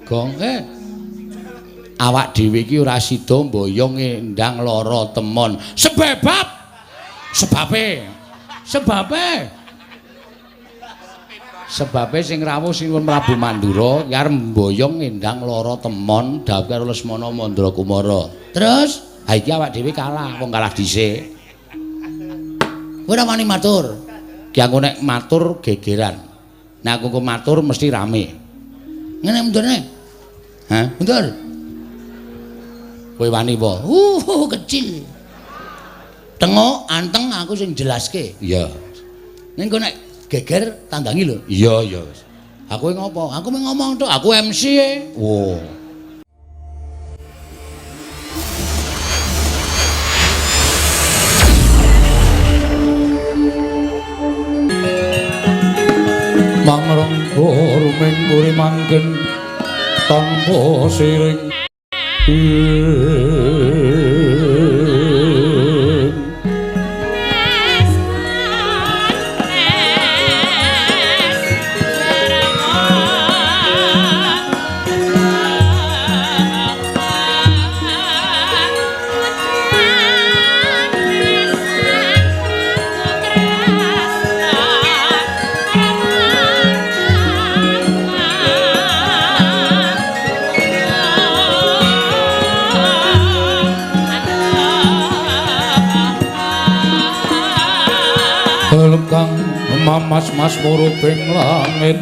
Gong awak dhewe iki ora sida mboyong endang lara temon. Sebab sebabe sebabe sebabe sing rawuh Sinuwun Prabu Mandura ki arep mboyong endang lara temon dhawuh karo Lesmana Mandra Kumara. Terus ha iki awak dhewe kalah, wong kalah dhisik. Kowe ora wani matur. Ki aku nek matur gegeran. Nek aku matur mesti rame. Ngene mundurne. Hah? Mundur. Kowe wani apa? Kecil. Tengok anteng aku sing jelaske. Iya. Ning kowe nek geger tandangi lho. Iya, iya. Aku ngopo? Aku mung ngomong tok, aku MC e. Wo. Mangrengga ruming puri manggen tanpa siring. Kang mamas-mas murubing langit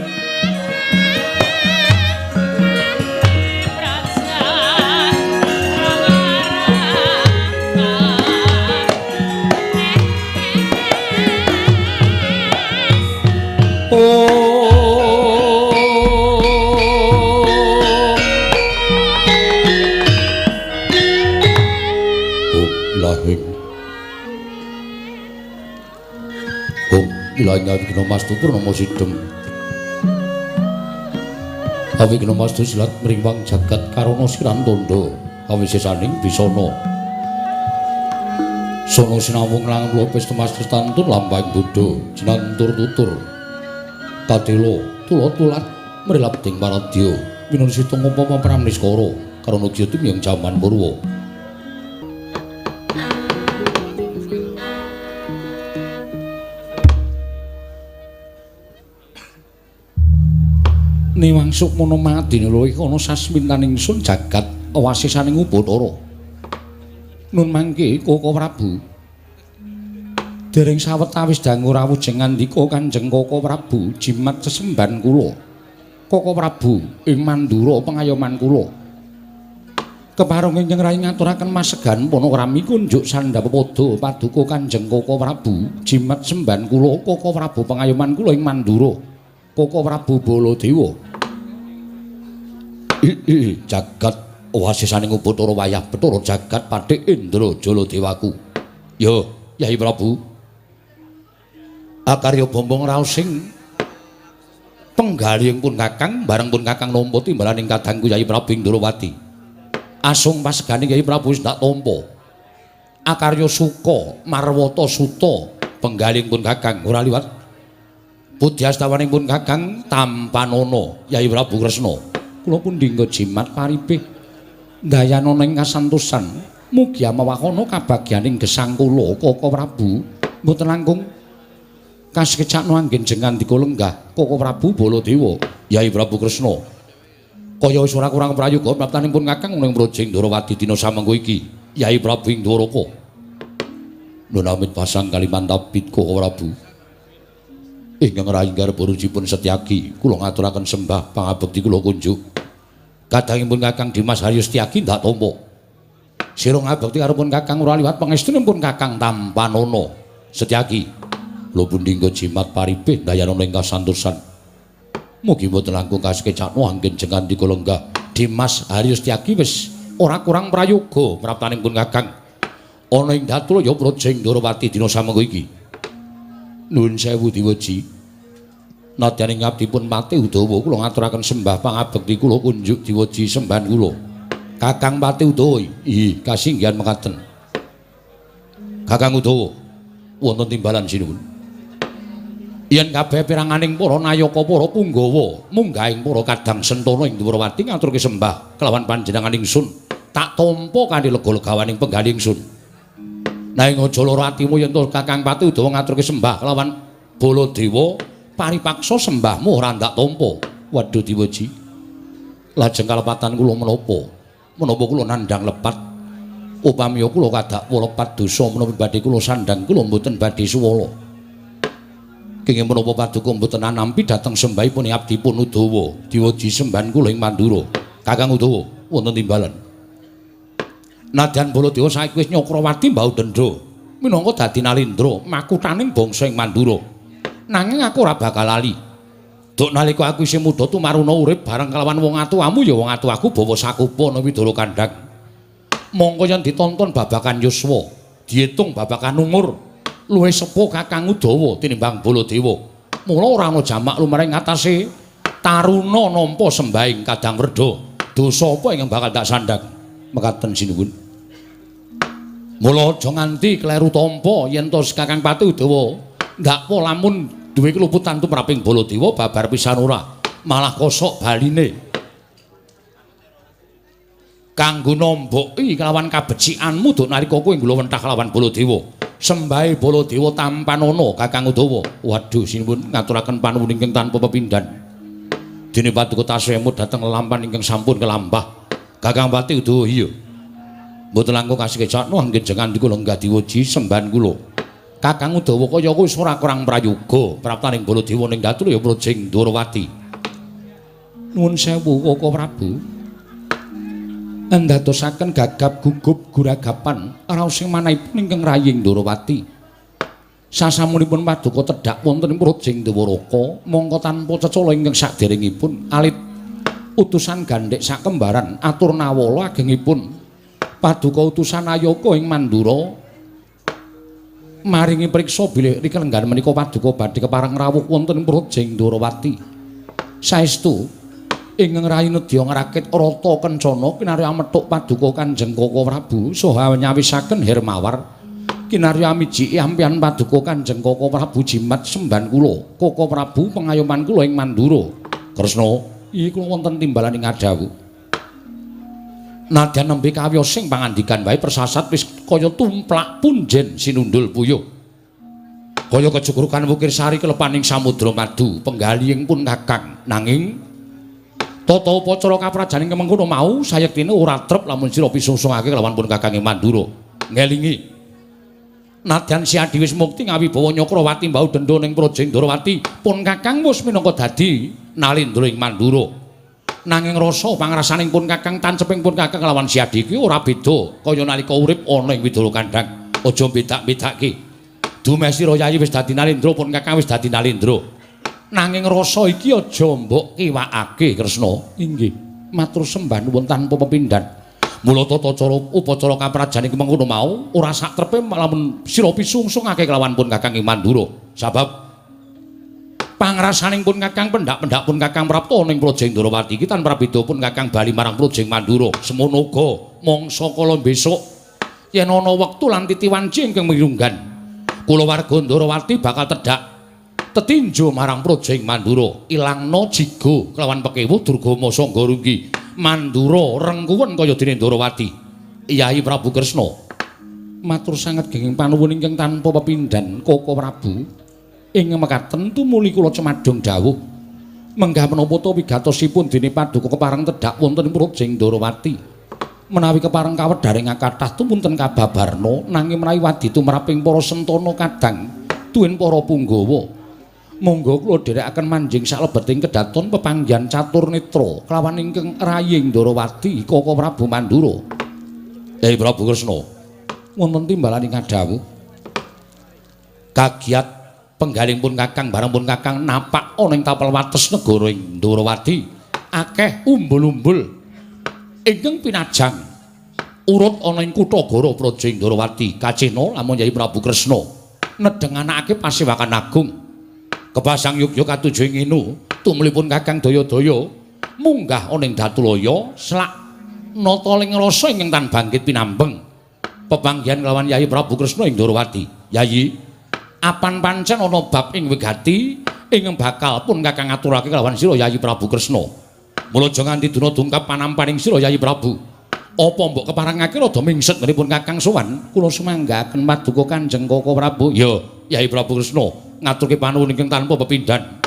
Ilanya Awigna Mastu Purnama Sidem. Awigna Mastu silat mriwang jagat karana sirantondo awisesaning bisana. Sono sinawung lang lopes temas tantun lampahing bodho jinantur tutur. Kadela tula tulat mrilapting paradya minun situng upama pramniskara karana jati yang jaman purwa. Niwang sukmana madina luwih ana sasmintaning sun jagat wasisaning Upacara. Nun mangke Koko Prabu. Dereng sawetawis dangu rawuh jeng ngandika Kanjeng Koko Prabu jimat sesembahan kula. Koko Prabu ing Mandura pengayoman kula. Kepareng ingkang rai ngaturaken masegan panakrami kunjuk sandhapepada paduka Kanjeng Koko Prabu jimat sembahan kula Koko Prabu pengayoman kula ing Mandura. Koko Prabu Baladewa. Jagat wasisaning Upacara wayah Bathara jagat pathik Indra Jaladewaku. Ya, Yai Prabu. Akarya bombong raosing penggalih pun Kakang bareng pun Kakang nampa timbalaning kadangku Yai Prabu Indrawati. Asung pasegane Yai Prabu wis tak tampa. Akarya suka marwata suta penggalih pun Kakang ora liwat pudyastawaning pun Kakang tampanana Yai Prabu Kresna. Kula pundhingga jimat paripih ndayanana ing kasantosan mugi amawakana kabagyaning gesang kula Koko Prabu mboten langkung kasekecakno anggen jeng ngandika lenggah Koko Prabu Baladewa Yai Prabu Kresna. Kaya wis ora kurang prayoga praptaning pun Kakang ning Praja Indrawati dina samengko iki Yai Prabu ing Dwaraka. Nun amit pasang Kalimantabit Koko Prabu. Ingkang rayi garba rujipun Setyaki kula ngaturaken sembah pangabekti kula kunjuk. Kadangipun Kakang Dimas Haryo Setyaki ndak tampa. Sira ngabekti karo pun Kakang ora liwat pangestunipun Kakang tampanana Setyaki. Kula pundhingga jimat paripih ndayanana ing kasantosan. Mugi mboten langkung kasekecakno anggen jeng ngandika lenggah Dimas Haryo Setyaki wis ora kurang prayoga praptaning pun Kakang. Ana ing Datulaya Praja Indrawati dina samengko iki. Nuwun sewu diweji. Nadyan ing abdipun Pati Udawa kula ngaturaken sembah pangabekti kula kunjuk diweji sembahan kula. Kakang Pati Udawa, ih kasinggihan mekaten. Kakang Udawa, wonten timbalan sinuwun. Yen kabeh piranganing para nayaka para punggawa munggahing para kadang sentana ing Dwarawati ngaturke sembah kelawan panjenengan ingsun tak tampa kanthi lega-legawaning penggalih ingsun. Nanging aja lara atimu yen to Kakang Pati Udawa ngaturke sembah kelawan Baladewa paripaksa sembahmu ora ndak tampa. Waduh Diwaji. Lajeng kalepatan kula menapa? Menapa kula nandhang lepat? Upami kula kadakwa lepat dosa menapa badhe kula sandhang kula mboten badhe suwala. Kenging menapa paduka mboten anampi dhateng sembahipun abdipun Udawa. Diwaji sembahan kula ing Mandura. Kakang Udawa wonten timbalan. Nadyan Baladewa saiki wis Nyakrawati mbau dendha minangka dadi Nalendra makuthaning bangsa ing Mandura. Nanging aku ora bakal lali. Duk nalika aku isih mudha tumaruna urip bareng kelawan wong atuwamu ya wong atuwaku bawa sakupa ana Widara Kandhang. Mongko yen ditonton babakan yuswa, diitung babakan umur, luwih sepuh Kakang Udawa tinimbang Baladewa. Mula ora ana jamak lumaring ngatasé taruna nampa sembahing Kadang Werda. Dosa apa ingkang bakal tak sandhang? Mekaten sinuwun. Mula aja nganti kleru tampa yen to Kakang Pati Udawa ndakwa lamun duwe keluputan tumraping Baladewa babar pisan ora, malah kosok baline. Kanggo nomboki kelawan kabecikanmu duk nalika kowe nggulawentah kelawan Baladewa. Sembahe Baladewa tampanana Kakang Udawa. Waduh sinuwun ngaturaken panuwun ingkang tanpa pepindhan. Dene paduka tasih emut dhateng lelampan ingkang sampun kelambah. Kakang Pati Udawa iya. Mboten langkung kasekecakno anggen jenengan kula lenggah diwuji sembahan kula. Kakang Udawa kaya wis ora kurang prayoga praptaning Baladewa ning datul ya Projeng Dwarawati. Nuwun sewu Koko Prabu. Ndadosaken gagap gugup guragapan raos sing manahipun ingkang raying Dwarawati. Sasampunipun paduka tedhak wonten ing Projeng Dwaraka mongko tanpa cecala ingkang saderengipun alit utusan gandhek sakembaran atur nawala agengipun paduka utusan Ayaka ing Mandura maringi priksa bilih rikelenggan menika paduka badhe kepareng rawuh wonten ing Projeng Dwarawati. Saestu ingkang rayi nedya ngrakit rata kencana kinarya methuk paduka Kanjeng Koko Prabu saha nyawisaken Hermawar kinarya mijiki ampihan paduka Kanjeng Koko Prabu jimat semban kula Koko Prabu pengayoman kula ing Mandura. Kresna iki kula wonten timbalan ing adhawuh. Nadyan nembe kawiyos sing pangandikan wae persasat wis kaya tumplak punjen sinundul puyuh. Kaya kejugrukan wukir sari kelepaning samudra madu penggalihing pun Kakang. Nanging tata upacara kaprajaning kemengkono mau sayektine ora trep lamun sira pisungsungake kelawan pun Kakang ing Mandura. Ngelingi. Nadyan Siadi wis mukti ngawibawa Nyakrawati mbau dendha ning Projeng Dwarawati, pun Kakang wis minangka dadi Nalendra ing Mandura. Nanging rasa pangrasaning pun Kakang tanceping pun Kakang kelawan Siadi iki ora beda kaya nalika urip ana ing Widara Kandhang. Aja bedak-bedake. Dumeh sira Yayi wis dadi Nalendra, pun Kakang wis dadi Nalendra. Nanging rasa iki aja mbok kiwakake Kresna. Inggih, matur sembah nuwun tanpa pepindhan. Mula tata cara upacara kaprajan iki mengkono mau ora sak trepe lamun sira pisungsungake kelawan pun Kakang ing Mandura. Sabab pangrasaning pun Kakang pendak-pendak pun Kakang prapta ning Projeng Dwarawati iki tanpa beda pun Kakang bali marang Projeng Mandura. Semono uga mangsa kala besok yen ana wektu lan titi wanci ingkang mirunggan kulawarga Dwarawati bakal tedhak tetinju marang Projeng Mandura, ilangna jigo kelawan pekewuh Durgama Sangga Runggi. Mandura rengkuwen kaya dene Dwarawati. Yai Prabu Kresna matur sanget genging panuwun ingkang tanpa pepindhan Koko Prabu. Ing mekaten tumuli kula cemadhong dawuh menggah menapa ta wigatosipun dene paduka kepareng tedhak wonten ing Projeng Dwarawati. Menawi kepareng kawedharing kathah tumunten kababarna, nanging menawi wadi tumraping para sentana kadang tuwin para punggawa, monggo kula dherekaken manjing salebeting kedaton pepanggihan catur netra kelawan ingkang raying Dwarawati Koko Prabu Mandura. Yai Prabu Kresna wonten timbalan ing adhawuh kagiat penggaling pun Kakang bareng pun Kakang napak ana ing tapel wates negara ing Dwarawati akeh umbul-umbul ingkang pinajang urut ana ing kutha Goro Projeng Dwarawati. Kacena lamun Yai Prabu Kresna nedhenganake pasewakan agung kepasang yugya katuju ing inu tumlipun Kakang daya-daya munggah ana ing Datulaya selak nata ling rasa ingkang tan bangkit pinambeng pepanggihan kelawan Yai Prabu Kresna ing Dwarawati. Yayi, apan pancen ana bab ing wigati Ingkang bakal pun Kakang aturake kelawan sira Yayi Prabu Kresna. Mula aja nganti duna dungkap panampaning sira Yayi Prabu. Apa mbok keparengake rada mingset ngenipun Kakang sowan? Kula sumanggaken paduka Kanjeng Koko Prabu. Ya, Yayi Prabu Kresna ngaturke panuwun ingkang tanpa pepindhan.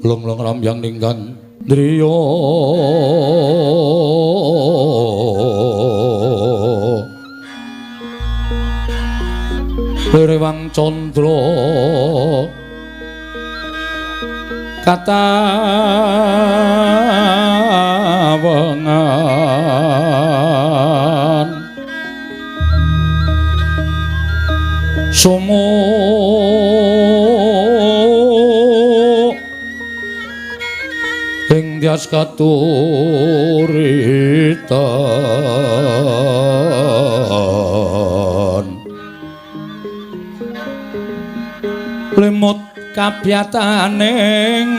Long-long rambyang ninggang driya. Rewang candra katawengan sumu ing dyas katuritan lemut kabyataning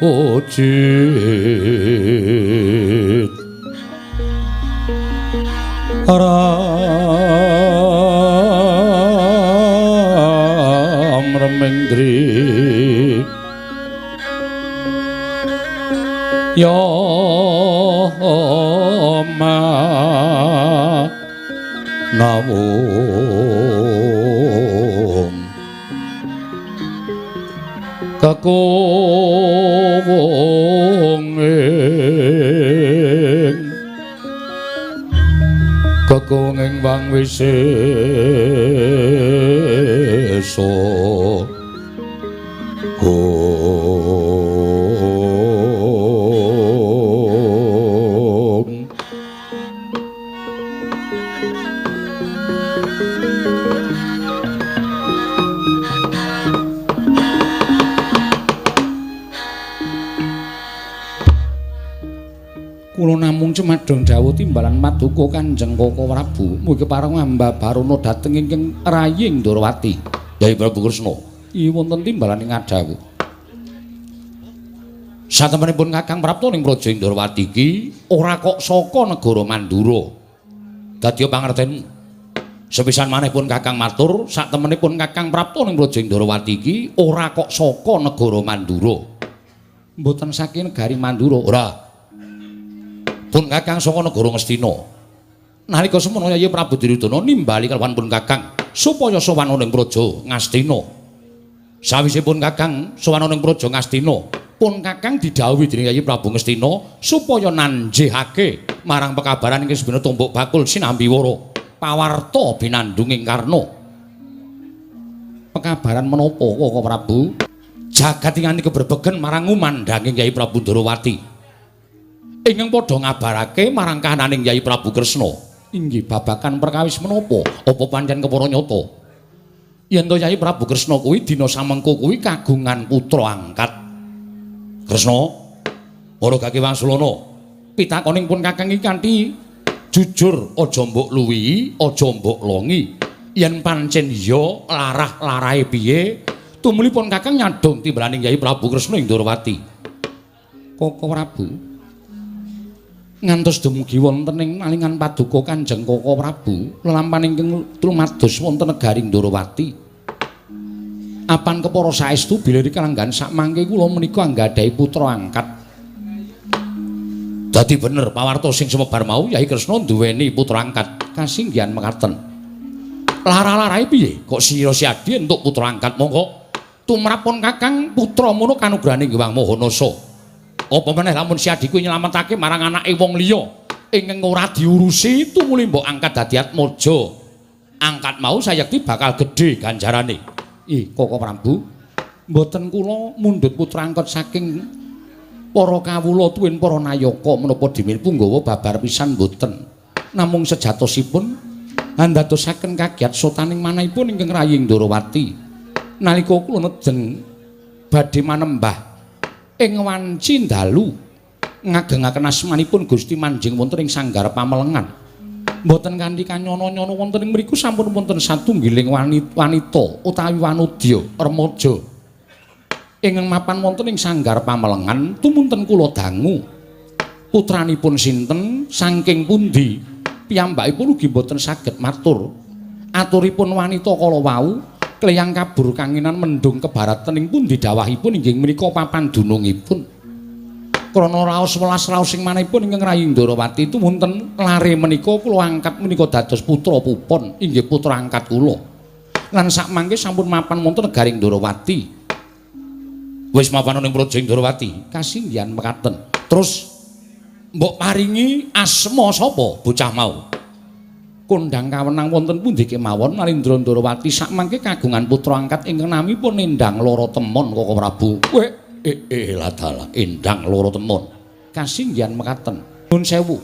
ojit ram remendri ya ma nawung kekuwung ing kekunging wang wisesa. Kula namung cemadong dawuh timbalan paduka Kanjeng Koko Prabu mugi kepareng hamba barana dhateng ingkang raying Ndorowati. Yayi Prabu Kresna, iki wonten timbalan ing ngadhawuh. Satemenipun Kakang prapta ning Praja Ndorowati iki ora kok saka negara Mandura. Dadi pangertenmu. Sepisan maneh pun Kakang matur, satemenipun Kakang prapta ning Praja Ndorowati iki ora kok saka negara Mandura. Mboten saking negari Mandura, ora. Pun Kakang saka negara Ngastina. Nalika semono Yayi Prabu Duryudana nimbali kelawan pun Kakang supaya sowan ning Praja Ngastina. Sawise pun Kakang sowan ning Praja Ngastina, pun Kakang didhawuhi dening Yayi Prabu Ngastina supaya nanjihake marang pekabaran ingkang sebena tumbuk bakul sinambi wara pawarta binandunging Karna. Pekabaran menapa Koko Prabu? Jagat nganti kebrebegen marang ngumandhanging Yayi Prabu Ndorowati. Ingkang padha ngabarake marang kahananing Yayi Prabu Kresna. Inggih babagan perkawis menapa? Apa pancen kepara nyata? Yen to Yayi Prabu Kresna kuwi dina samengko kuwi kagungan putra angkat. Kresna, ora gake wangsulana. Pitakoning pun Kakang iki kanthi jujur, aja mbok luwihi, aja mbok longi. Yen pancen iya, larah-larahe piye? Tumuli pun Kakang nyadong timbalaning Yayi Prabu Kresna ing Ndorowati. Koko Prabu, ngantos dumugi wonten ing nalingan paduka Kanjeng Koko Prabu lelampahan ingkang lumados wonten negari Ndorowati. Apan kepara saestu bilih kalanggan sakmangke kula menika anggadhahi putra angkat. Dadi bener pawarta sing sumebar mau Yayi Kresna duweni putra angkat. Kasinggihan mekaten. Lara-larahe piye? Kok sira Siadi entuk putra angkat monggo tumrap pun Kakang putra mono kanugrahaning Hyang Maha Nasa. Apa meneh lamun Siadi kuwi nyelametake marang anake wong liya ingkang ora diurusi tumuli mbok angkat dadi atmaja. Angkat mau sayekti bakal gedhe ganjarane. Ih, Koko Prabu, mboten kula mundhut putra angkat saking para kawula tuwin para nayaka menapa dimil punggawa babar pisan mboten. Namung sejatosipun andadosaken kagiat sotaning manahipun ingkang raying Ndorowati. Nalika kula nejeng badhe manembah ing wanci dalu ngagengaken asmanipun Gusti manjing wonten ing sanggar pamelengan. Mboten kanthi kanyono-nyono wonten ing mriku sampun wonten satunggiling wanita utawi wanudya remaja ingkang mapan wonten ing sanggar pamelengan tumunten kula dangu. Putranipun sinten, saking pundi? Piyambakipun ugi mboten saged matur. Aturipun wanita kala wau kleyang kabur kanginan mendung kebaratan ing pundi dawahipun inggih menika papan dunungipun. Krana raos welas raos sing manahipun ingkang Rayi Ndorowati tumunten lare menika kula angkat menika dados putra pupon inggih putra angkat kula. Lan sakmangke sampun mapan wonten negaring Ndorowati. Wis mapan ning Praja Ndorowati, kasinggihan mekaten. Terus mbok paringi asma sapa bocah mau? Kondhang kawenang wonten pundi kemawon Nalindra Ndorowati sakmangke kagungan putra angkat ingkang namipun Endang Loro Temon Koko Prabu. Weh, ladalah Endang Loro Temon. Kasinggihan mekaten. Nuwun sewu.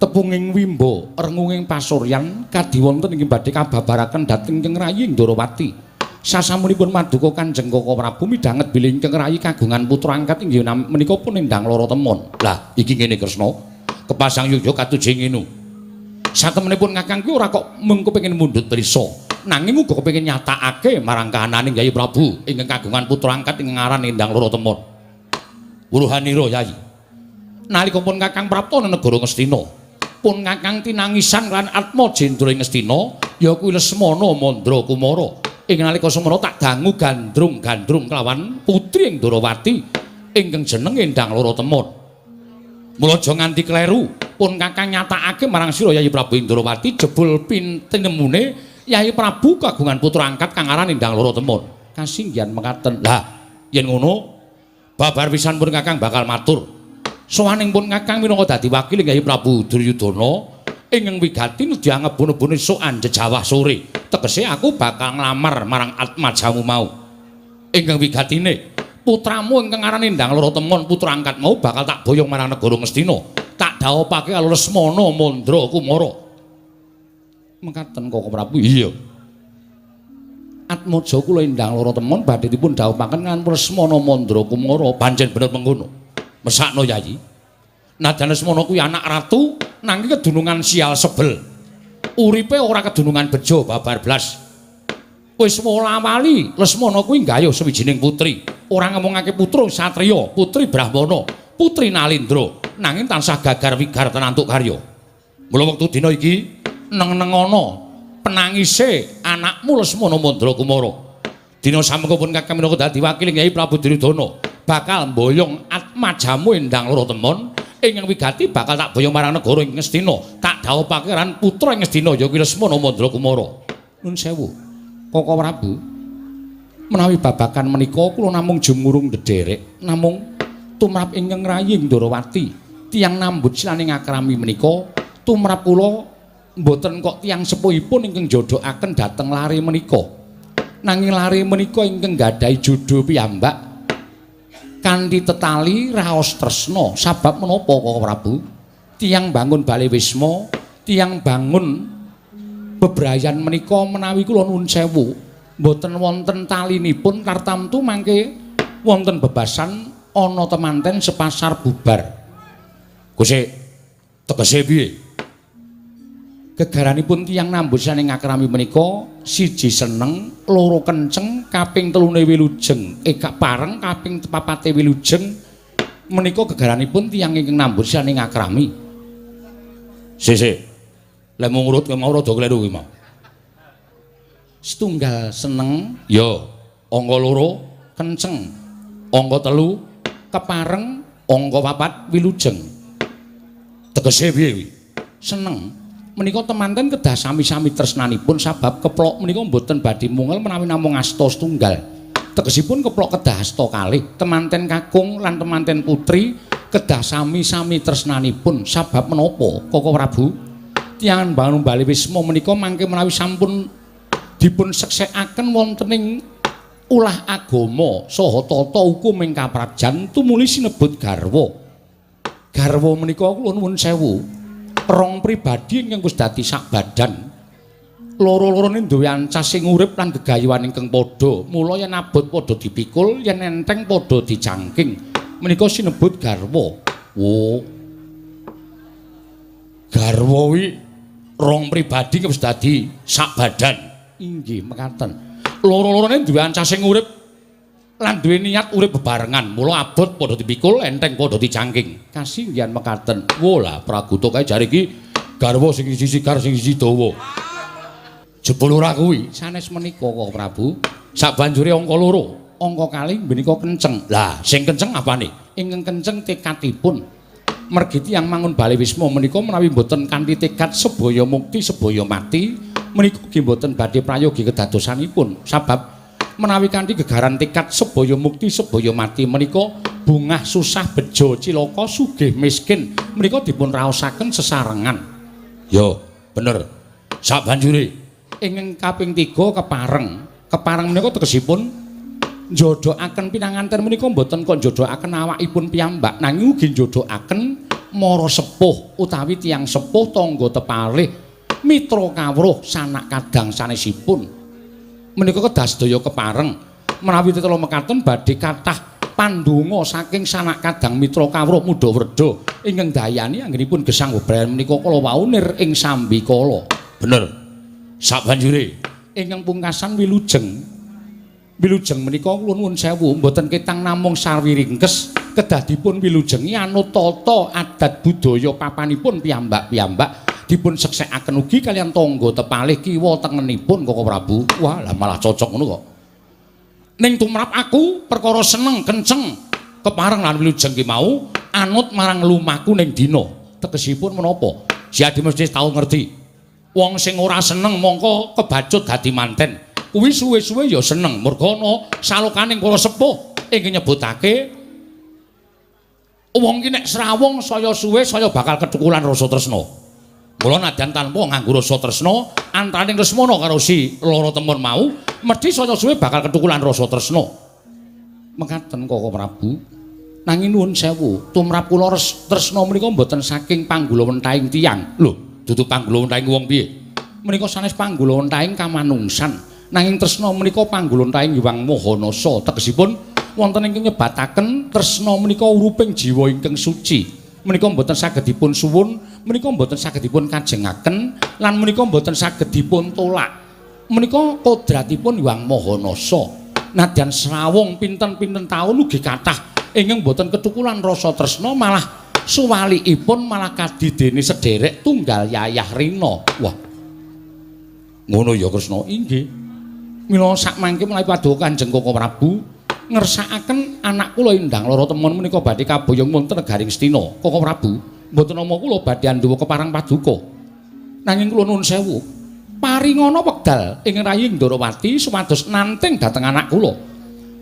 Tepunging wimba rengunging pasuryan kadi wonten inggih badhe kababaraken dhateng ingkang rayi Ndorowati. Sasampunipun maduka Kanjeng Koko Prabu midhanget bilih ingkang rayi kagungan putra angkat inggih menika pun Endang Loro Temon. Lah iki ngene Kresna, kepasang yogya katujeng ngene. Satemenipun Kakang kuwi ora kok mung kepengin mundhut prisa, nanging uga kepengin nyatakake marang kahananing Yayi Prabu ingkang kagungan putra angkat ingkang aran Endang Loro Temon. Wuruhanira Yayi. Nalika pun Kakang prapta negara Ngastina, pun Kakang tinangisan lan Atma Jendra ing Ngastina, ya kuwi Lesmana Mandra Kumara. Ing nalika semana tak dangu gandrung-gandrung kelawan putri ing Ndorowati ingkang jeneng Endang Loro Temon. Mula aja nganti kleru, pun Kakang nyatakake marang sira Yayi Prabu Indrawati jebul pintenemune Yayi Prabu kagungan putra angkat kang aran Endang Loro Temon. Kasinggihan mekaten. Lah, yen ngono babar pisan pun Kakang bakal matur. Sowaning pun Kakang minangka dadi wakil Yayi Prabu Duryudana ingkang wigati nedya ngebun-ebun esuk anjejawah sore. Tegese aku bakal nglamar marang Atmajamu mau. Ingkang wigatine putramu ingkang aran Endang Loro Temon putra angkat mau bakal tak boyong marang negara Ngastina. Tak dhawupake karo Lesmana Mandra Kumara. Mekaten Koko Prabu. Iya. Atmaja kula Endang Loro Temon badhe dipun dhawupaken kan Lesmana Mandra Kumara. Pancen bener mengkono. Mesakno Yayi. Najan Lesmana kuwi anak ratu nanging kedunungan sial sebel. Uripe ora kedunungan bejo babar blas. Wis wola-wali Lesmana kuwi nggayuh sawijining putri. Ora ngomongake putra satriya, putri Brahmana, putri Nalindra, nanging tansah gagar wigar tenantuk karya. Mula wektu dina iki neng-nengana penangise anakmu Lesmana Mandra Kumara. Dina samengko pun Kakang minangka dadi wakil Kyai Prabu Duryudana bakal mboyong atmajamu Endang Loro Temon ingkang wigati bakal tak boyong marang negara ing Ngastina. Tak dhawupake ran putra ing Ngastina ya kuwi Lesmana Mandra Kumara. Nun sewu. Koko Prabu, menawi babakan menika kula namung jumurung ndederek, namung tumrap ingkang rayi Ndorowati, tiyang nambut silaning akrami menika tumrap kula mboten kok tiyang sepuhipun ingkang jodohaken dhateng lare menika. Nanging lare menika ingkang gadahi jodho piyambak kanthi tetali raos tresna. Sabab menapa Koko Prabu? Tiyang bangun bale wisma, tiyang bangun bebrayan menika menawi kula nuwun sewu mboten wonten talinipun tartamtu mangke wonten bebasan ana temanten sepasar bubar. Guse tegese piye? Gegaranipun tiyang nambut saning akrami menika siji seneng, loro kenceng, kaping telune wilujeng, pareng kaping papate wilujeng menika gegaranipun tiyang ingkang nambut saning akrami. Sik. Lek mung urut mau rada kleru kuwi mau. Setunggal seneng, ya, angka loro kenceng, angka telu kepareng, angka papat wilujeng. Tegese piye kuwi? Seneng. Menika temanten kedah sami-sami tresnanipun sabab keplok menika mboten badhe mungel menawi namung asta setunggal. Tegesipun keplok kedah asta kalih, temanten kakung lan temanten putri kedah sami-sami tresnanipun sabab menapa Koko Prabu? Tiyang bangun bali wisma menika mangke menawi sampun dipun seksekaken wonten ing ulah agama saha tata hukum ing kaprajan tumuli sinebut garwa. Garwa menika kula nuwun sewu, rong pribadi ingkang wis dadi sak badan. Loro-lorone duwe ancas sing urip lan gegayuhan ingkang padha. Mula yen abot padha dipikul, yen enteng padha dicangking. Menika sinebut garwa. Wo. Garwa kuwi rong pribadi wis dadi sak badan. Inggih mekaten. Loro-lorone duwe ancas sing urip Lan duwe niat urip bebarengan. Mula abot padha dipikul, enteng padha dicangking. Kasinggihan mekaten. Wolah Praguta kae jare iki garwa sing siji sigar sing siji dawa. Jebul ora kuwi. Sanes menika Koko Prabu. Sabanjure angka 2, angka kalih menika kenceng. Lah, sing kenceng apane? Ingkang kenceng tekadipun. Mergi tiyang mangun bale wisma menika menawi mboten kanthi tekad sebaya mukti sebaya mati menika ugi mboten badhe prayogi kedadosanipun. Sabab menawi kanthi gegaran tekad sebaya mukti sebaya mati menika bungah susah bejo cilaka sugih miskin menika dipun raosaken sesarengan. Yo, bener. Sabanjure ingkang kaping 3 kepareng. Kepareng menika tegesipun njodokaken pinanganten menika mboten kok njodokaken awakipun piyambak nanging ugi njodokaken mara sepuh utawi tiyang sepuh tangga tepalih mitra kawruh sanak kadang sanesipun. Menika kedah sedaya kepareng. Menawi tetela mekaten badhe kathah pandonga saking sanak kadang mitra kawruh mudha wredha ingkang dayani anggenipun gesang bebrayan menika kala wau nir ing sambikala. Bener. Sabanjure ingkang pungkasan wilujeng. Wilujeng menika kula nuwun sewu mboten ketang namung sarwiringkes kedah dipun wilujengi anut tata adat budaya papanipun piyambak-piyambak dipun seksekaken ugi kaliyan tangga tepalih kiwa tengenipun Koko Prabu. Wah, lah malah cocok ngono kok. Ning tumrap aku perkara seneng kenceng kepareng lan wilujeng ki mau anut marang lumaku ning dina. Tegesipun menapa? Si Adi mesti tau ngerti. Wong sing ora seneng mongko kebacut dadi manten. Kuwi suwe-suwe ya seneng merga ana salokaning para sepuh ingkang nyebutake wong ki nek srawung saya suwe saya bakal kethukulan rasa tresna. Mula nadyan tanpa nganggo rasa tresna antaraning Lesmana karo si Lara Temon mau mesti saya suwe bakal kethukulan rasa tresna. Mekaten Koko Prabu. Nanging nuwun sewu, tumrap kula tresna menika mboten saking panggulawentahing tiyang. Lho, dudu panggulawentahing wong piye? Menika sanes panggulawentahing kamanungsan. Nanging tresna menika panggulawentahing Hyang Maha Nasa. Tegesipun wonten ingkang nyebataken tresna menika uruping jiwa ingkang suci. Menika mboten saged dipun suwun, menika mboten saged dipun kajengaken lan menika mboten saged dipun tolak. Menika kodratipun Hyang Maha Nasa. Nadyan srawung pinten-pinten taun ugi kathah ingkang mboten kethukulan rasa tresna malah suwalikipun malah kadidene sederek tunggal yayah rina. Wah. Ngono ya Kresna. Inggih. Mila sakmangke menawi paduka Kanjeng Koko Prabu ngersakaken anak kula Endang Lara Temon menika badhe kaboyong wonten negaring Astina. Koko Prabu, mboten nama kula badhe anduwa keparang paduka. Nanging kula nuwun sewu, paringana wekdal ing rayi Ndorowati supados nanting dhateng anak kula.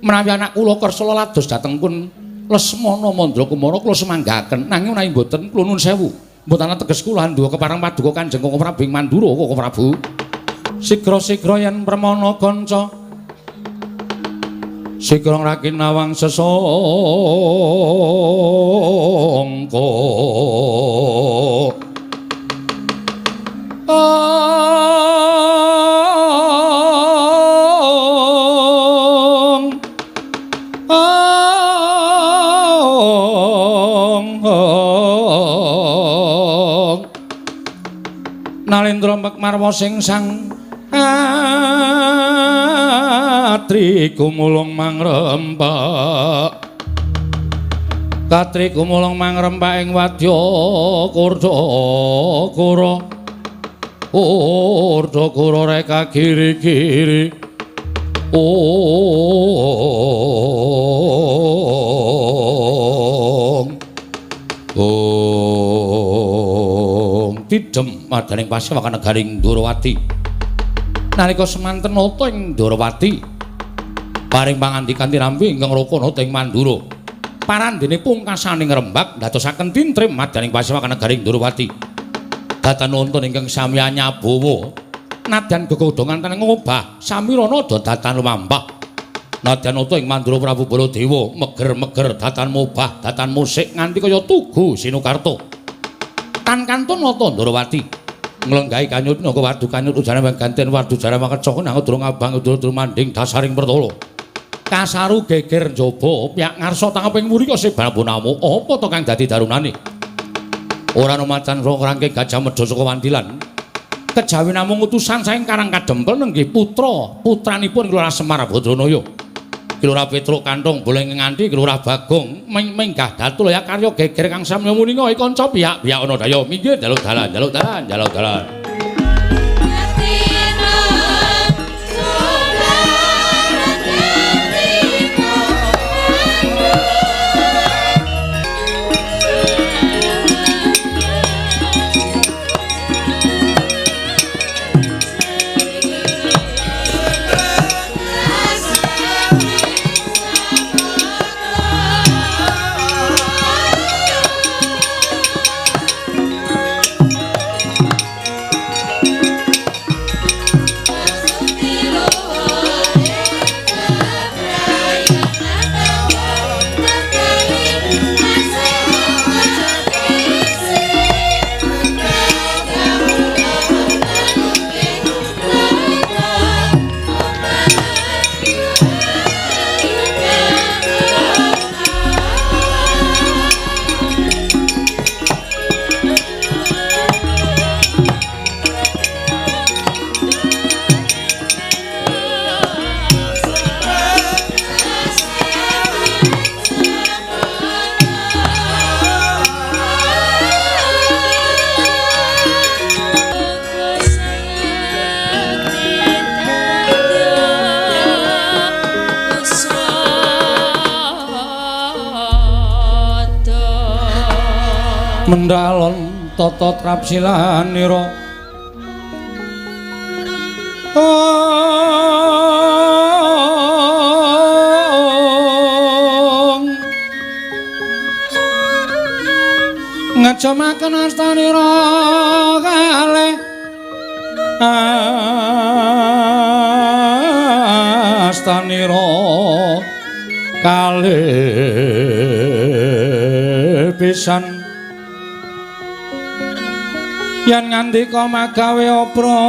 Menawi anak kula kersa lados dhateng pun Lesmana Mandra Kumara kula semanggaken. Nanging menawi mboten kula nuwun sewu, mboten teges kula anduwa keparang paduka Kanjeng Koko Prabu ing Mandura. Koko Prabu. Sigra-sigra yen permana kanca sigra ngrakin nawang sesangka. Ong ong ong Nalendra Mekmarwa sing sang Katri gumulung mangrempak Katri gumulung mangrempak ing wadya kurda kura kurda kura reka kiri-kiri. Ong ong tidem madaning pasewakan negaring Ndorowati. Nalika semanten nata ing Ndorowati paring pangandikan tinampi ingkang raka nata ing Mandura. Parandene pungkasaning rembag ndadosaken tintrim madaning pasewakan negaring Ndorowati. Datan wonten ingkang sami anyabawa. Nadyan gegodhongan taneng ngobah samirana datan lumampah. Nadyan nata ing Mandura Prabu Baladewa meger-meger datan mobah datan musik nganti kaya tugu Sinukarta. Tan kantun nata Ndorowati nglenggahi kanyut naga wadu kanyut ujane ganten wadu jare makecok nang durung abang durung manding dasaring pertala. Kasaru geger njaba piyak ngarsa tangeping murika sebabonamu apa to kang dadi darunane? Ora ana macan rangke gajah medha saka wandilan. Kejawi namung utusan saking Karang Kadempel nenggih putra putranipun Lurah Semar Badranaya. Ki Lurah Petruk kanthong boleh nganti Ki Lurah Bagong minggah datul ya karya geger kang samya muninga kanca pihak-pihak ana daya minggir jaluk dalan jaluk dalan jaluk dalan. Mendalon tata trapsilanira ngejamaken astanira kalih astanira kalih pisan yen ngandika magawe opranta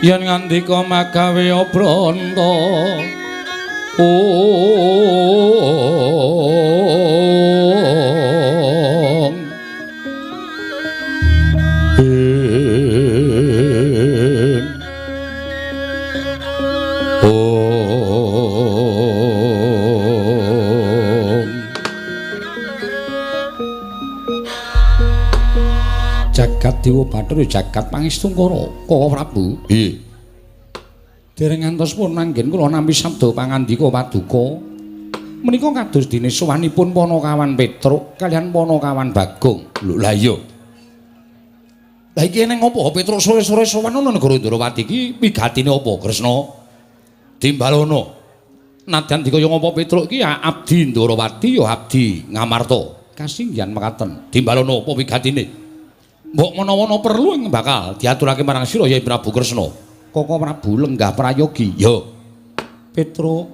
yen ngandika magawe opranta Jagat Dewa Bathara jagat pangestungkara Kaka Prabu. Nggih. Dereng ngantos pun manggen kula nampi sabda pangandika paduka. Menika kados dene sowanipun Panakawan Petruk kaliyan Panakawan Bagong. Lho lah iya. Lah iki eneng apa Petruk sore-sore sowan ana negara Ndrawati iki wigatine apa Kresna? Timbalono. Nadyan dikaya ngapa Petruk iki ya abdi Ndrawati ya abdi Ngamarta. Kasinggihan mekaten. Timbalono apa wigatine? Mbok menawa ana perlu ing bakal diaturake marang sira ya Prabu Kresna. Kaka Prabu lenggah prayogi. Ya. Petruk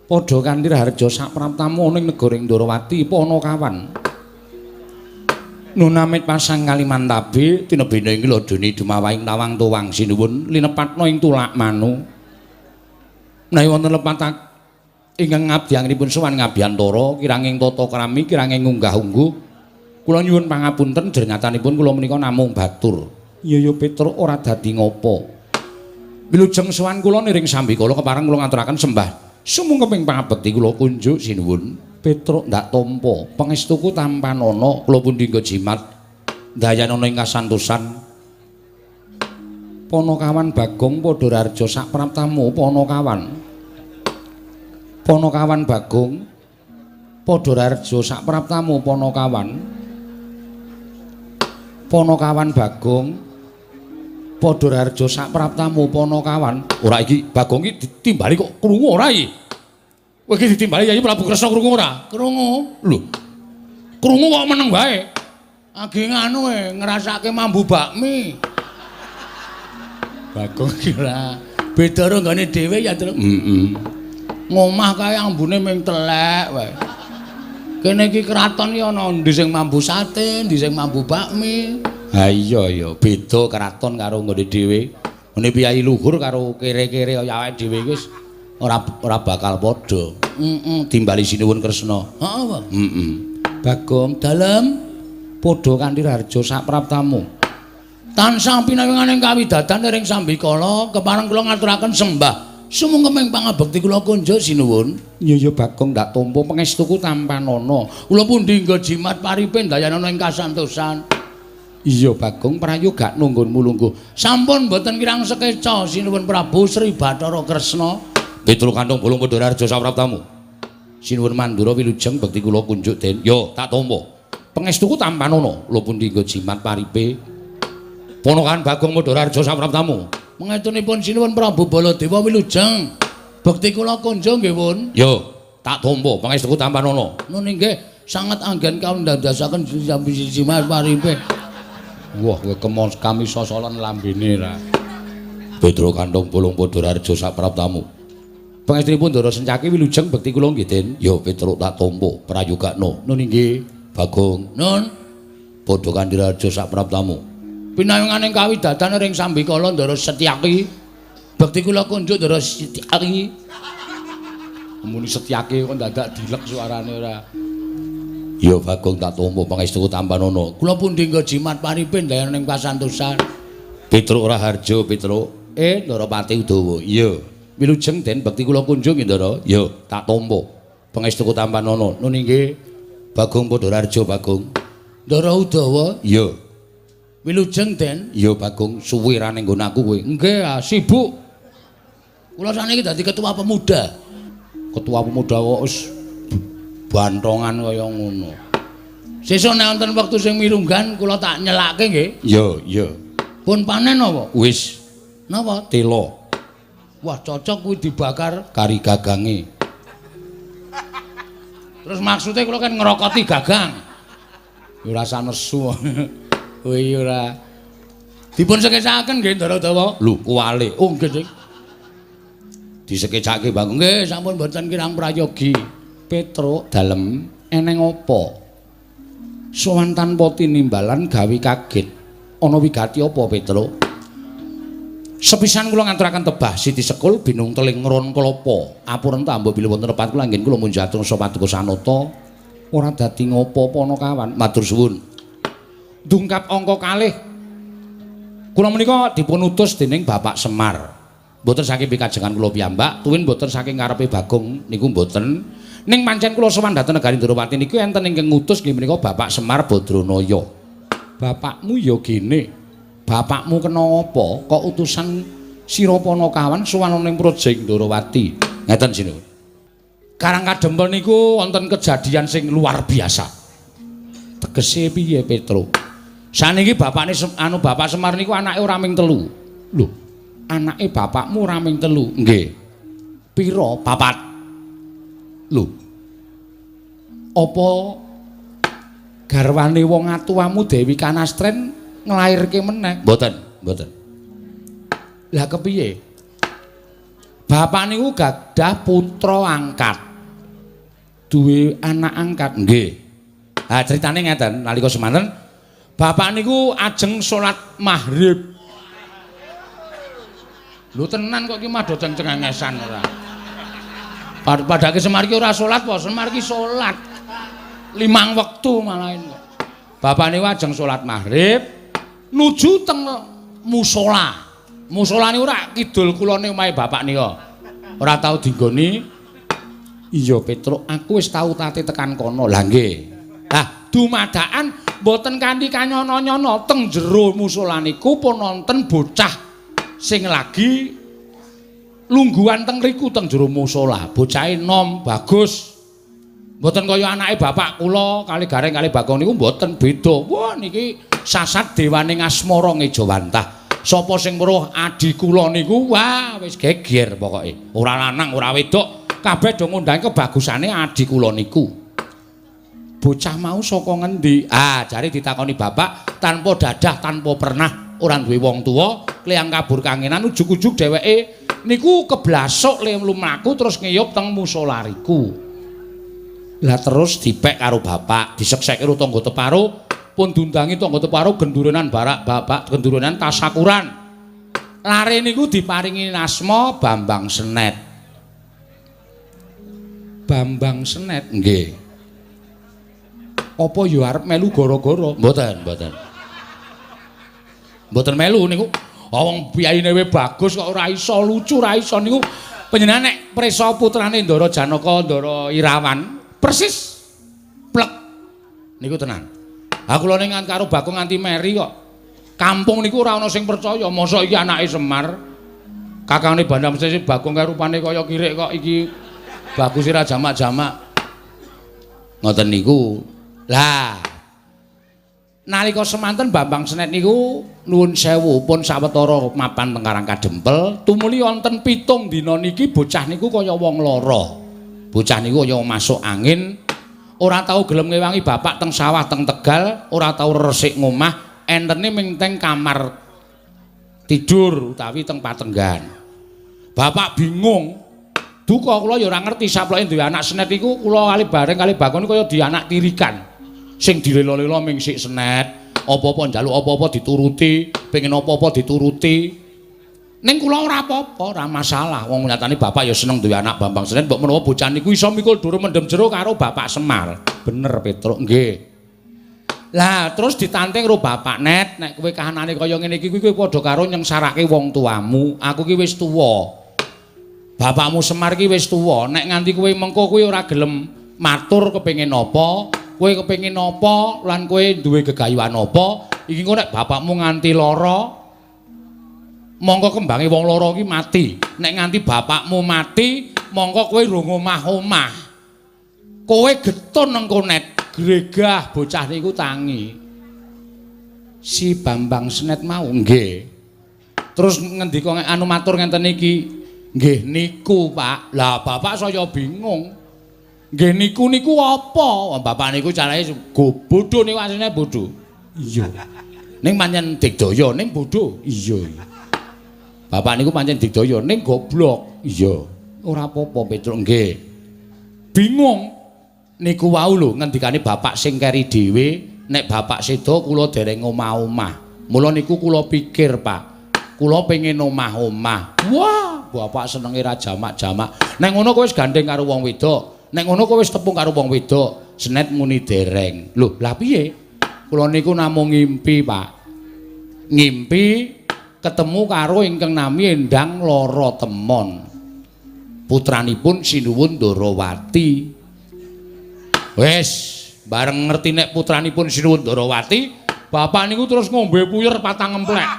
padha kanthi raharja sapraptamu ning negara Ndrawati Panakawan. Nunamit pasang Kalimantabe tinebene ing lodone dumawahing tawang tuwang sinuwun linepatna ing tulak manu. Menawi wonten lepat ingkang ngabdianipun sowan ngabiyantara kiranging tata krami kiranging unggah-ungguh kula nyuwun pangapunten jernyatanipun kula menika namung batur. Iya ya Petruk ora dadi ngopo. Wilujeng sowan kula niring sambikala kepareng kula ngaturaken sembah sumungkeping pangabekti kula kunjuk sinuwun. Petruk ndak tampa pangestuku tampanana kula pundi nggo jimat ndayanana ing kasantosan. Panakawan Bagong padha raharja sapraptamu Panakawan. Panakawan Bagong padha raharja sapraptamu Panakawan. Panakawan Bagong padha raharja sapraptamu Panakawan. Ora iki Bagong iki ditimbali kok krungu ora iki? Kowe iki ditimbali Yayi Prabu Kresna krungu ora? Krungu. Lho. Krungu kok meneng wae. Age nganu e ngrasake mambu bakmi. Bagong iki ora beda karo nggone dhewe ya, Truk. Heeh. Ngomah kae ambune ming telek wae. Kene iki kraton iki ana endi sing mambu sate, endi sing mambu bakmi. Ha iya ya, beda kraton karo nggone dhewe. Ngene piyayi luhur karo kere-kere kaya awake dhewe iki wis ora ora bakal padha. Heeh, timbali sinuwun Kresna. Heeh, Pak. Heeh. Bagong dalem padha kanthi raharja sapraptamu. Tansah pinawinganing kawidadan ring sambikala kepareng kula ngaturaken sembah sumungkeming pangabekti kula kunjuk sinuwun. Iya ya Bagong ndak tampa pangestuku tampanana. Kula pundi nggo jimat paripe ndayanana ing kasantosan. Iya Bagong prayoga nunggunmu lungguh. Sampun mboten kirang sekeca sinuwun Prabu Sri Bathara Kresna. Petro Kanthong Bolong Pandharaharja sapraptamu. Sinuwun Mandura wilujeng bekti kula kunjuk den. Yo tak tampa. Pangestuku tampanana. Kula pundi nggo jimat paripe. Ponokan Bagong Pandharaharja sapraptamu. Pangestunipun sinuwun Prabu Baladewa wilujeng. Bekti kula kunjuk nggih, Pun. Yo tak tampa pangestuku tampanana. Nun inggih sanget anggen kaundandasaken jimat paripe. Wah, kowe kemon kami sosolan lambene ra. Petro Kanthong Bolong Pandharaharja sapraptamu. Pangestunipun Ndara Sencaki wilujeng bekti kula nggih, Den. Ya Petro tak tampa prayogakno. Nun inggih, Bagong. Nun. Padha kanthi raharja sapraptamu. Pinayunganing kawidadan ring sambikala Ndara Setyaki. Bekti kula kunjuk Ndara Setyaki. Muni Setyaki kok dadak dilek suarane ora. Ya Bagong tak tampa pangestuku tampanana. Kula pundi nggo jimat paripe ndayan ing kasantosan. Petruk Raharja Petruk. Ndara Pati Udawa. Iya. Wilujeng Den bekti kula kunjung nggih Ndara. Ya tak tampa pangestuku tampanana. Nun inggih Bagong Pandharaharja Bagong. Ndara Udawa. Iya. Wilujeng Den. Iya Bagong suwe ra ning nggon aku kowe. Nggih, sibuk. Kula saniki dadi ketua pemuda. Ketua pemuda kok wis bantongan kaya ngono. Sesuk nek wonten wektu sing mirunggan kula tak nyelake nggih. Iya, iya. Pun panen apa? Wis. Napa? Tela. Wah, cocok kuwi dibakar kari gagange. Terus maksudnya kula kan ngerokoti gagang. Ya ora usah nesu. Kowe ora. Dipun sekecakaken nggih Ndara Udawa. Lho, kuwale. Oh, nggih, Dik. Disekecake Bagong. Nggih, sampun mboten kirang prayogi. Petruk dalem eneng apa? Sowan tanpa tinimbalan gawe kaget. Ana wigati apa, Petruk? Sepisan kula ngaturaken tebah Siti Sekul binung teling ron klapa. Apuren ta mbok bilih wonten lepat kula anggen kula munjatur paduka sanata. Ora dadi ngopo-apa ana kawan. Matur suwun. Dungkap angka kalih. Kula menika dipun utus dening Bapak Semar. Mboten saking pikajengan kula piyambak, tuwin mboten saking karepe Bagong niku mboten. Ning pancen kula sowan dhateng negari Ndrawati niku enten ingkang ngutus nggih menika Bapak Semar Badranaya. Bapakmu ya gene. Bapakmu kena apa kok utusan sira Panakawan sowan ning Praja Ndrawati. Ngeten sinuwun. Karang Kadempel niku wonten kejadian sing luar biasa. Tegese piye Petro? Saniki bapakne anu Bapak Semar niku anake ora ming telu. Lho, anake bapakmu ora ming telu? Nggih. Pira? Papat. Lho. Apa garwane wong atuwamu Dewi Kanastren nglairke meneh? Mboten, mboten. Lah kepiye? Bapak niku gadah putra angkat. Duwe anak angkat? Nggih. Ha critane ngeten, nalika semanten bapak niku ajeng salat maghrib. Lho tenan kok iki mah do cengengesan ora. Padake Semar iki ora salat apa? Semar iki salat. 5 wektu malahin kok. Bapak niku ajeng salat maghrib nuju teng musala. Musala niku ora kidul kulone omahe bapak nika. Ora tau dinggoni. Iya Petruk, aku wis tau tate tekan kono. Lah nggih. Lah dumadakan mboten kanthi kanyono-nyono teng jero musala niku pun wonten bocah sing lagi lungguhan teng riku teng jero musala. Bocahe nom, bagus. Mboten kaya anake bapak kula kali Gareng kali Bagong niku mboten beda. Wah niki sasat dewane ngasmara ngejawantah. Sapa sing weruh adi kula niku wah wis geger pokoke. Ora lanang ora wedok, kabeh do ngundang kebagusane adi kula niku. Bocah mau saka ngendi? Ah, jare ditakoni bapak tanpa dadah, tanpa pernah ora duwe wong tuwa, kliyang kabur kangenan ujug-ujug dheweke niku keblasuk le mlaku terus ngiyup teng musala riku. Lah terus dipek karo bapak, disekseke karo tangga teparo, pun diundangi tangga teparo gendurenan barak bapak, gendurenan tasakuran. Lare niku diparingi asma Bambang Senet. Bambang Senet nggih. Apa ya arep melu gara-gara? Mboten, mboten. Mboten melu niku. Wong piyayine we bagus kok ora iso lucu, ora iso niku. Panjenengan nek prisa putrane Ndara Janaka, Ndara Irawan, persis plek niku tenan. Ha kula ning karo Bagong nganti meri kok. Kampung niku ora ana sing percaya, mosok iki anake Semar. Kakangne Bandam Sesi Bagong kae rupane kaya kirik kok iki bagus ora jamak-jamak. Ngoten niku. Lah nalika semanten Bambang Senet niku nuwun sewu pun sawetara mapan teng Karang Kadempel, tumuli wonten 7 dina niki bocah niku kaya wong lara. Bocah niku kaya masuk angin, ora tau gelem ngewangi bapak teng sawah teng Tegal, ora tau resik ngomah, entene ming teng kamar tidur utawi teng patenggan. Bapak bingung. Duka kula ya ora ngerti saploke duwe anak Senet iku kula kali bareng kali Bagong kaya di anak tirikan. Sing dilela-lela ming sik Senet, apa-apa njaluk apa-apa dituruti, pengen apa-apa dituruti. Ning kula ora apa-apa, ora masalah. Wong nyatane bapak ya seneng duwe anak Bambang Senet, mbok menawa bocah niku iso mikul dhuwur mendem jero karo Bapak Semar. Bener Petruk, nggih. Lah terus ditanting karo Bapak Net, nek kowe kahanane kaya ngene iki kowe padha karo nyengsarake wong tuamu. Aku ki wis tuwa. Bapakmu Semar ki wis tuwa, nek nganti kowe mengko kowe ora gelem matur kepengin apa, kowe kepengin apa lan kowe duwe gegayuhan apa, iki engko nek bapakmu nganti lara mongko kembange wong lara iki mati. Nek nganti bapakmu mati, mongko kowe rong omah-omah. Kowe getun engko Net, gregah bocah niku tangi. Si Bambang Senet mau nggih. Terus ngendika anu matur ngenten iki, nggih niku Pak. Lah bapak saya bingung. Nggih niku niku apa? Bapak niku carane go bodho niku asline bodho. Iya. Ning pancen digdaya ning bodho. Iya. Bapak niku pancen digdaya ning goblok. Iya. Ora apa-apa Petruk nggih. Bingung. Niku wau lho ngendikane bapak sing keri dhewe, nek bapak seda kula dereng omah-omah. Mula niku kula pikir, Pak. Kula pengin omah-omah. Wah, bapak senenge ra jamak-jamak. Nek ngono kowe wis gandeng karo wong wedok. Nek ngono kowe wis tepung karo wong wedok. Senet muni dereng. Lho, lah piye? Kula niku namung ngimpi, Pak. Ngimpi ketemu karo ingkang nami Endang Lara Temon. Putranipun Sinuwun Ndarawati. Wis, bareng ngerti nek putranipun Sinuwun Ndarawati, bapak niku terus ngombe puyer patang emplek.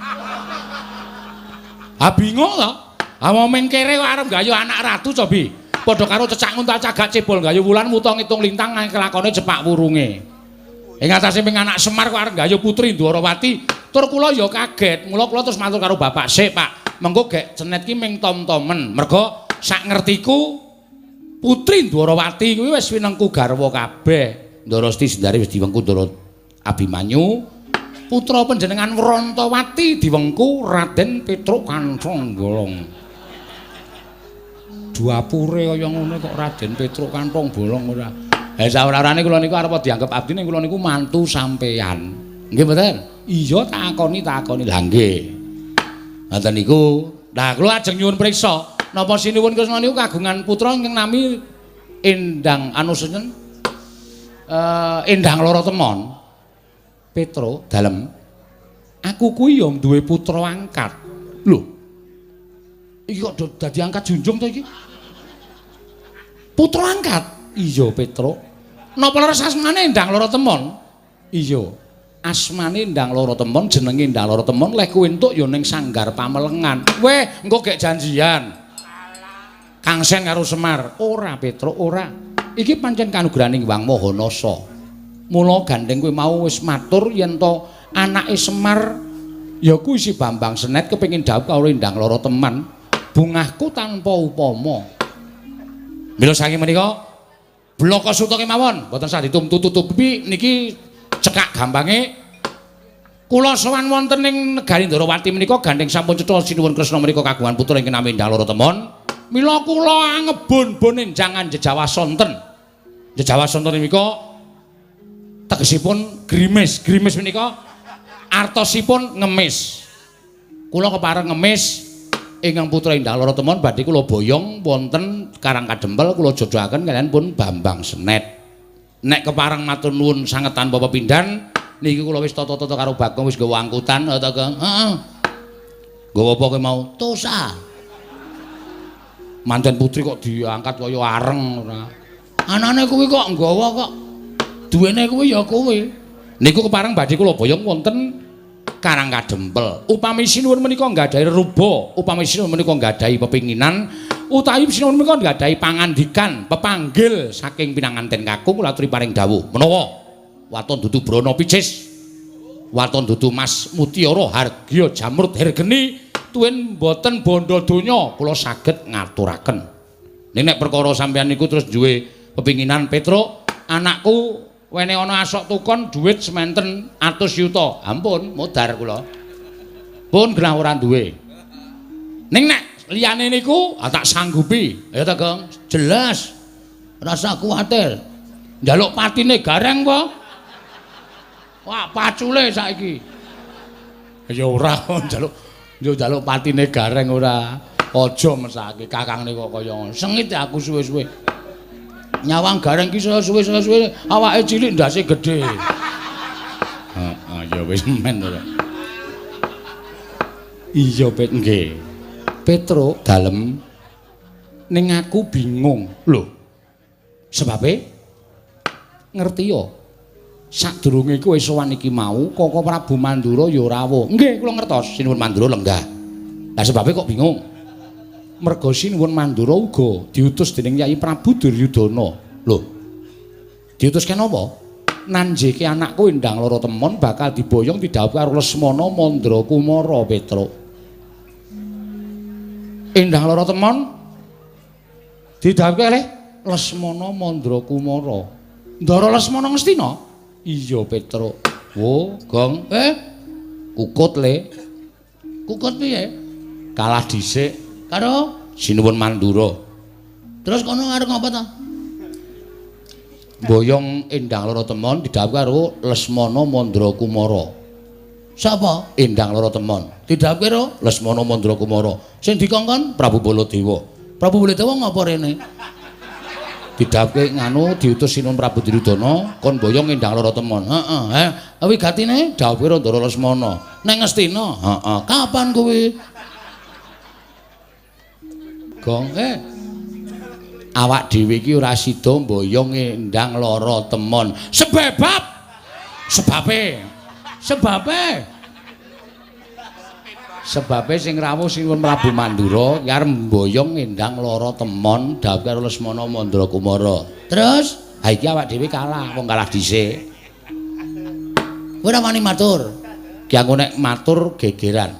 Ah bingung to. Ah wong mengkere kok arep gayuh anak ratu cobi. Padha karo cecak nguntal cagak cebol gayuh wulan wuta ngitung lintang kelakone cepak wurunge. Ing atase ping anak Semar kok arep gayuh putri Ndwarawati, tur kula ya kaget. Mula kula terus matur karo bapak sik, Pak. Mengko gek Senet ki ming tom-tomen. Mergo sak ngertiku putri Ndwarawati kuwi wis winengku garwa kabeh. Ndara Siti Sendari wis diwengku Ndara Abimanyu. Putra panjenengan Wrontowati diwengku Raden Petruk Kanthong Bolong. Duapure kaya ngono kok Raden Petruk Kanthong Bolong ora. Ha saorane kula niku arep dianggep abdi ning kula niku mantu sampeyan. Nggih mboten? Iya takoni takoni. Lah nggih. Ngoten niku. Lah kula ajeng nyuwun priksa, napa Sinuwun Kresna niku kagungan putra ingkang nami Endang anu sinten? Endang Lara Temon. Petro dalem. Aku kuwi ya duwe putra angkat. Lho. Iki kok dadi angkat junjung to iki? Putra angkat? Iya, Petro. Napa leres asmane Endang Lara Temon? Iya. Asmane Endang Lara Temon, jenenge Endang Lara Temon, leh kuwi entuk ya ning Sanggar Pamelengan. Weh, engko gek janjian. Kang Sen karo Semar. Ora, Petro, ora. Iki pancen kanugrahaning Hyang Maha Nasa. Mula gandeng kowe mau wis matur yen to anake Semar ya kuwi si Bambang Senet kepengin dhawuh karo Endang Lara Teman. Bungahku tanpa upama. Mila saking menika blaka suta kemawon mboten sah ditumtu-tutupi niki cekak gampange kula sowan wonten ing negari Ndrawati menika gandeng sampun cetha Sinuwun Kresna menika kagungan putra ingkang nami Endang Lara Temon. Mila kula angebon-bon enjangan jejawa sonten. Jejawa sonten menika tegesipun grimis. Grimis menika artosipun ngemis. Kula kepareng ngemis ingkang putra Endang Lara Temon badhe kula boyong wonten Karang Kadempel kula jodohaken kaliyan pun Bambang Senet. Nek kepareng matur nuwun sanget tanpa pepindhan niki kula wis tata-tata karo Bagong wis nggawa angkutan ta, Gong. Heeh. Nggawa apa kowe mau? Tosa. Manten putri kok diangkat kaya areng ora. Anane kuwi kok nggawa kok. Duwene kuwi ya kowe. Niku kepareng badhe kula boyong wonten Karang Kadempel. Upami sinuwun menika nggadahi reruba, upami sinuwun menika nggadahi pepinginan, utawi sinuwun menika nggadahi pangandikan, pepanggil saking pinanganten kakung kula aturi paring dawuh. Menawa waton dudu brana picis, waton dudu mas mutiara hargya jamrut hergeni, tuwin boten bondo donya kula saged ngaturaken. Ning nek perkara sampeyan niku terus duwe pepinginan Petruk, anakku wene ana asok tukon dhuwit sementen atus yuta. Ampun, modar kula. Pun genah ora duwe. Ning nek liyane niku tak sanggupi. Ya ta, Gong? Jelas. Rasa kuwatir. Njaluk patine gareng apa? Wah, pacule saiki. Ya ora njaluk, yo njaluk patine gareng ora. Aja mesake kakangne kok kaya ngono. Sengit aku suwe-suwe. Nyawang gareng ki suwe-suwe awake cilik ndase gedhe. Heeh, ya wis men ora. Iya, Pet, nggih. Petruk dalem ning aku bingung. Lho. Sebabe ngerti ya. Sadurunge kowe sowan iki mau Koko Prabu Mandura ya rawuh. Nggih, kula ngertos Sinuwun Mandura lenggah. Lah sebabe kok bingung? Merga Sinuwun Mandura uga diutus dening Yai Prabu Duryudana. Lho. Diutus kenapa? Nanjeke anakku Endang Lara Temon bakal diboyong didhawuhi karo Lesmana Mandra Kumara Petruk. Endang Lara Temon didhawuhi kalih Lesmana Mandra Kumara. Ndara Lesmana Ngastina? Iya, Petruk. Wo, Gong. Kukut le. Kukut piye? Kalah dhisik karo Sinuwun Mandura. Terus kono arep ngapa ta? Boyong Endang Lara Temon didhawuhi karo Lesmana Mandra Kumara. Sapa? Endang Lara Temon. Didhawuhi karo Lesmana Mandra Kumara. Sing dikongkon Prabu Baladewa. Prabu Baladewa ngapa rene? Didhawuhi nganu diutus Sinuwun Prabu Duryudana kon boyong Endang Lara Temon. Heeh, wigatine dawuhe karo Ndara Lesmana. Neng Ngastina. Heeh. Kapan kuwi? Gong, awak dhewe iki ora sida mboyong Endang Lara Temon. Sebab sebabe sebabe sing rawuh Sinuwun Prabu Mandura ki arep mboyong Endang Lara Temon dawuh karo Lesmana Mandra Kumara. Terus, ha iki awak dhewe kalah, wong kalah dhisik. Kowe ora wani matur. Ki aku nek matur gegeran.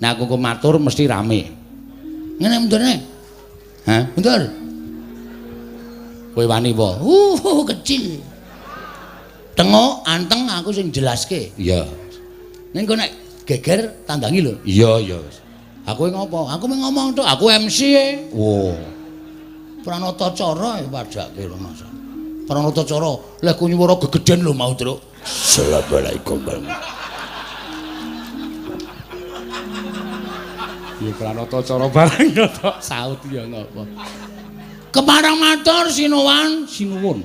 Nek aku matur mesti rame. Ngene mundurne. Hah? Mundur. Kowe wani apa? Kecil. Tengok anteng aku sing jelaske. Iya. Ning kok nek geger tandangi lho. Iya, iya. Aku ngopo? Aku mung ngomong tok, aku MC e. Wo. Pranata cara padake lho Mas. Pranata cara, leh ku nyuwara gegeden lho mau, Truk. Assalamualaikum warahmatullahi. Ya pranata cara bareng ya tok saut ya ngopo. Kepareng matur sinuwun, sinuwun.